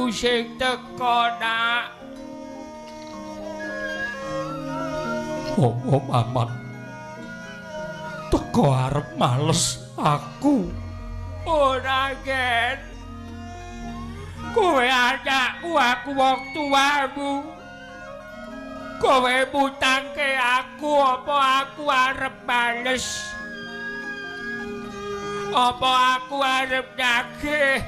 Aku sing teko, Nak. Apa paman? Teko arep males aku. Ora, Gen. Kowe anakku, aku wong tuamu. Kowe mutangke aku, apa aku arep males? Apa aku arep nagih?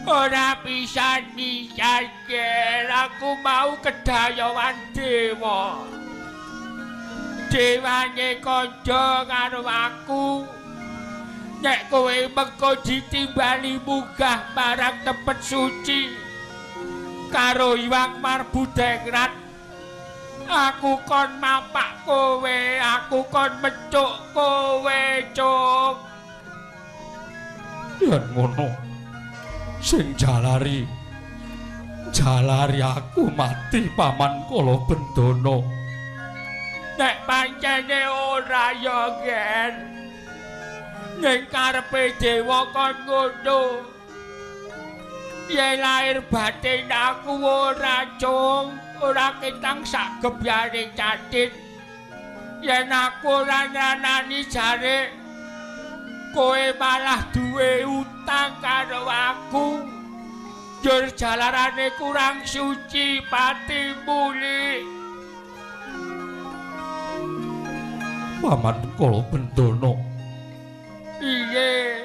Ora pisan-pisan, Gen. Aku mau kedayawan dewa. Dewane kandha karo aku. Nek kowe mengko ditimbali munggah marang tempat suci karo Hyang Marbudengrat, aku kon mapak kowe, aku kon mecuk kowe, Cuk. Yen ngono, sing jalari aku mati Paman Kala Bendana. Nek pancene ora ya, Gen. Ning karepe dewa kon ngono. Yen lahir batin aku ora, Cung, ora ketang sak gebyare catit. Yen aku ora nyanani jare kowe malah duwe utang karo aku. Jur jalarane kurang suci patimu, Lik. Paman Kala Bendana. Piye?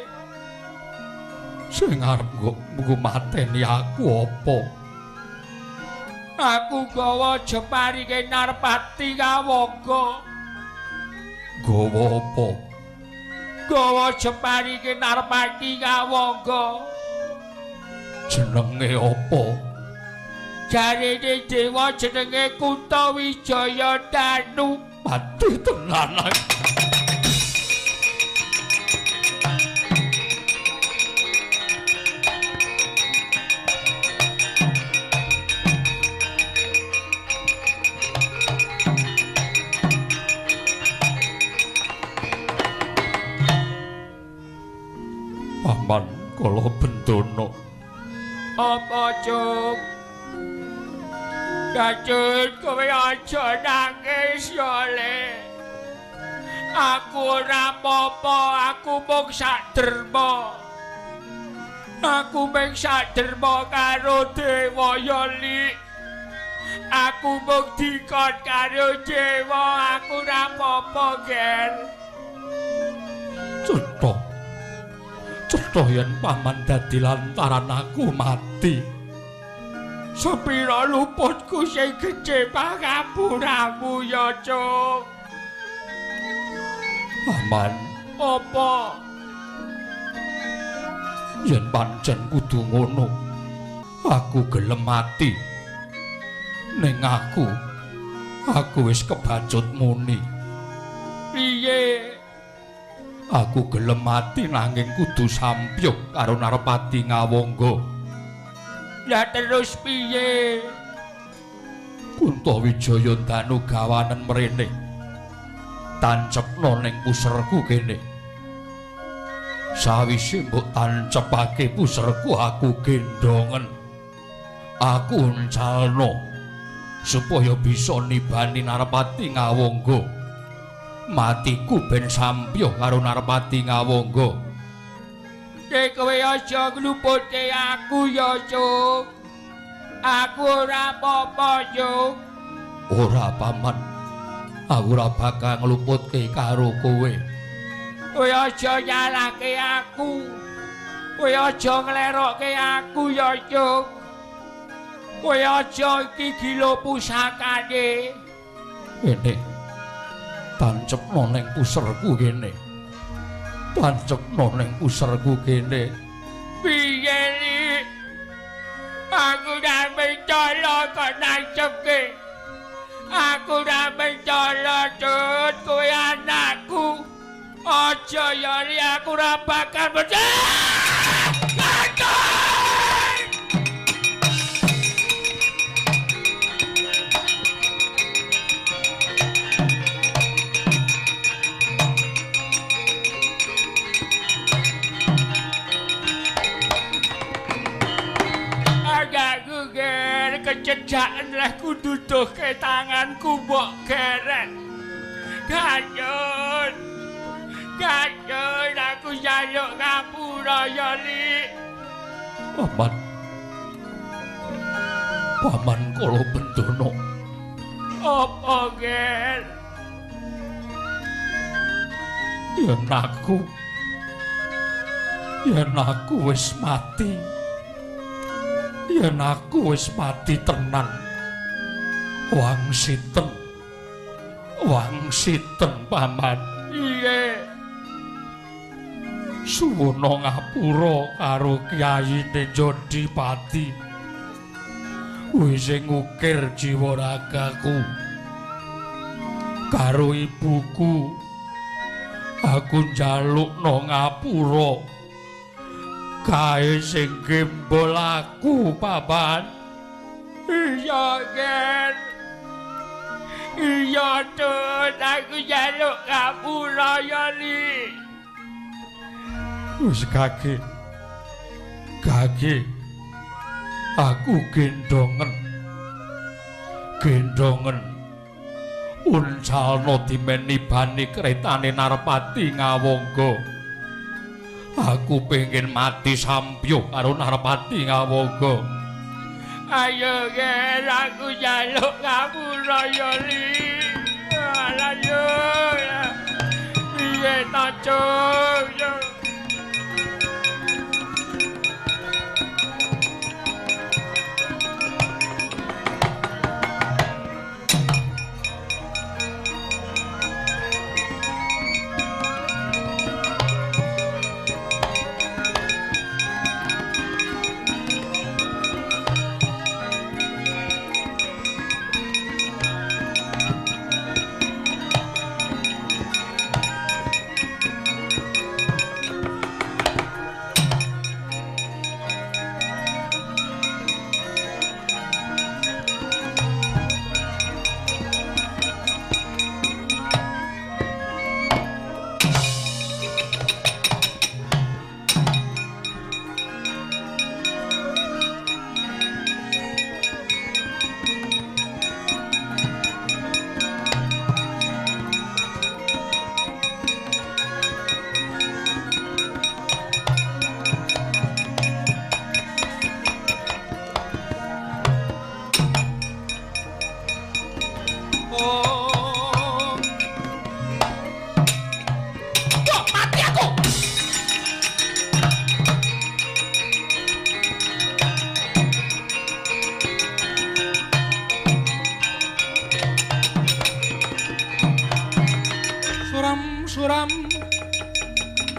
Sing arep nggo mateni aku apa? Aku gawa jeparike Narpati Ngawangga. Gawa apa? Gawa jeparike Narpati Ngawangga. Jenenge apa? Jarene dewa jenenge Kuntawijaya Danu. Mati tenan. Paman Kala Bendana. Apa, Cuk? Kacut, kowe aja nangis ya, Le. Aku ora apa-apa, aku mung saderma. Aku mung saderma karo dewa ya, Lik. Aku mung dikon karo dewa, aku ora apa-apa, Gen. Cetha. Cetha yen paman dadi lantaran aku mati. Sepira luputku sing gedhe pangapuramu ya, Cuk. Paman, apa? Yen pancen kudu ngono, aku gelem mati. Ning aku wis kebacut muni. Piye? Aku gelem mati nanging kudu sampyuh karo Narpati Ngawangga. Lah terus piye? Kuntawijaya Danu gawanen mrene. Tancepno ning puserku kene. Sawise mbok tancepake puserku aku gendongen. Aku uncalno supaya bisa nibani Narpati Ngawangga. Matiku ben sampyuh karo Narpati Ngawangga. Nek kowe aja ngluputke aku ya, Cuk. Aku ora apa-apa, Cuk. Ora, Paman. Aku ora bakal ngluputke karo kowe. Kowe aja nyalahke aku. Kowe aja nglerokke aku ya, Cuk. Kowe aja iki gila pusakane. Kene. Tancepno ning puserku kene. Tancepno ning puserku kene. Piye, Lik? Aku ora mencala kok nancepke. Aku ora mencala, Tut. Kowe anakku. Aja ya, Lik, aku ora bakal percaya. kecedaken leh kududuhke tanganku mbok geret. Gayun. Gayun aku njaluk ngapura ya, Lik. Paman. Paman Kala Bendana. Apa, Ger? Yen aku wis mati. Yen aku wis mati tenan. Wangsiten. Wangsiten, Paman. Iya. Suwuna ngapura karo Kyai Jodipati. Wis ngukir jiwa ragaku. Karo ibuku aku njalukno ngapura. Kae sing gembol aku, Paman. Iya, Ger. Iya, Tut, aku njaluk ngapura ya, Lik. Wis kage. Kage. Aku gendongen. Gendongen. Uncalno dimenibani kretane Narpati Ngawangga. Aku pengen mati sampyuh karo Narpati Ngawangga. Ayo, Ger, aku njaluk ngapura ya, Lik. Alah yo. Piye ta, Cuk? Suram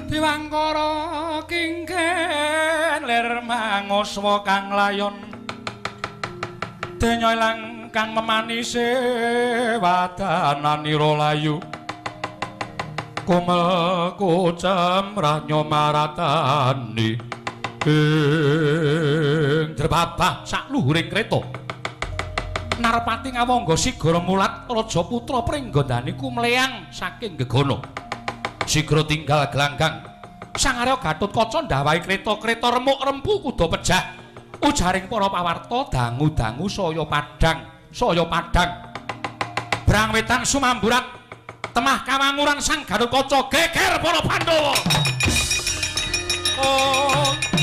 diwangkara kingken lir manguswa kang layon denya ilang kang memanise wadananira layu kumel kucem ranyo maratani ing drebabah sak luhuring kreta. Narpati Ngawangga sigara mulat raja putra Pringgandani kumleyang saking gegana. Sigra tinggal glanggang. Sang Arya Gatotkaca ndawahi kreta-kreta remuk rempu kuda pejah. Ujaring para pawarta dangu-dangu saya padhang, saya padhang. Brang wetan sumamburat temah kawanguran Sang Gatotkaca geger para Pandhawa. Oh.